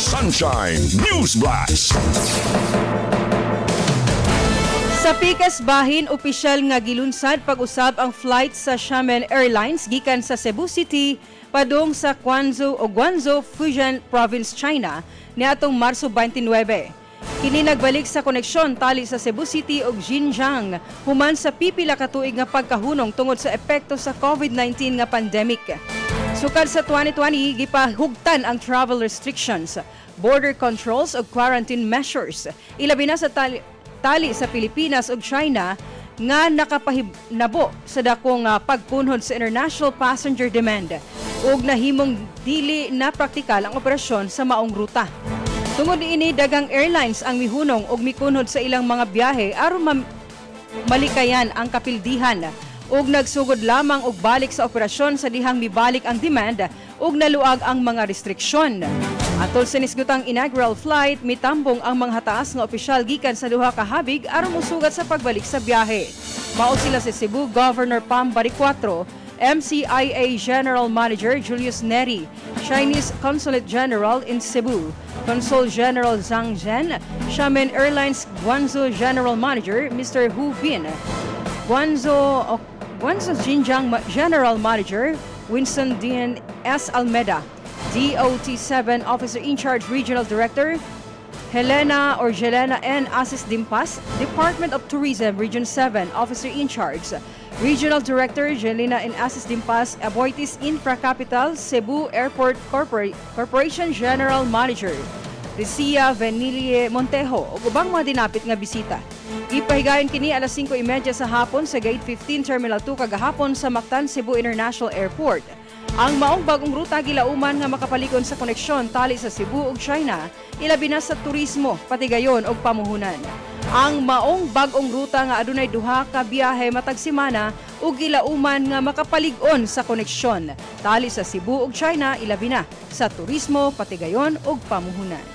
Sunshine News Blast. Sa pikas bahin, opisyal nga gilunsad pag-usab ang flight sa Xiamen Airlines gikan sa Cebu City padung sa Guangzhou o Guangzhou, Fujian Province, China niadtong Marso 29. Kini nagbalik sa koneksyon tali sa Cebu City ug Xinjiang human sa pipila ka tuig nga pagkahunong tungod sa epekto sa COVID-19 nga pandemic. Sukad sa 2020, gipahugtan ang travel restrictions, border controls ug quarantine measures. Ilabi na sa tali sa Pilipinas ug China nga nakapahinabo sa dakong pagkunhod sa international passenger demand ug nahimong dili na praktikal ang operasyon sa maong ruta. Tungod niini, daghang airlines ang mihunong ug mikunhod sa ilang mga biyahe aron malikayan ang kapildihan ug nagsugod lamang og balik sa operasyon sa dihang mibalik ang demand ug naluag ang mga restriksyon. Atol sa nisgutang inaugural flight, mitambong ang mga hataas nga opisyal gikan sa duha ka habig aron mosugat sa pagbalik sa biyahe. Mao sila si Cebu Governor Pam Baricuatro, MCIA General Manager Julius Neri, Chinese Consulate General in Cebu, Consul General Zhang Zhen, Xiamen Airlines Guangzhou General Manager Mr. Hu Bin, Guangzhou Xinjiang General Manager Winston Dean S. Almeda, DOT-7 Officer in Charge Regional Director Helena or Jelena N. Asis Dimpas, Department of Tourism Region 7 Officer in Charge, Regional Director Jelena N. Asis Dimpas, Aboitiz Infra Capital, Cebu Airport Corporation General Manager, Rizia Venilie Montejo, ug ubang mga dinapit nga bisita. Gipahigayon kini alas 5:30 sa hapon sa Gate 15 Terminal 2 kagahapon sa Mactan Cebu International Airport. Ang maong bagong ruta gilauman nga makapalikon sa koneksyon tali sa Cebu ug China, ilabi na sa turismo, patigayon og pamuhunan. Ang maong bag-ong ruta nga adunay duha ka biyahe matag semana ug gilauman nga makapalig-on sa koneksyon tali sa Cebu ug China, ilabi na sa turismo, patigayon ug pamuhunan.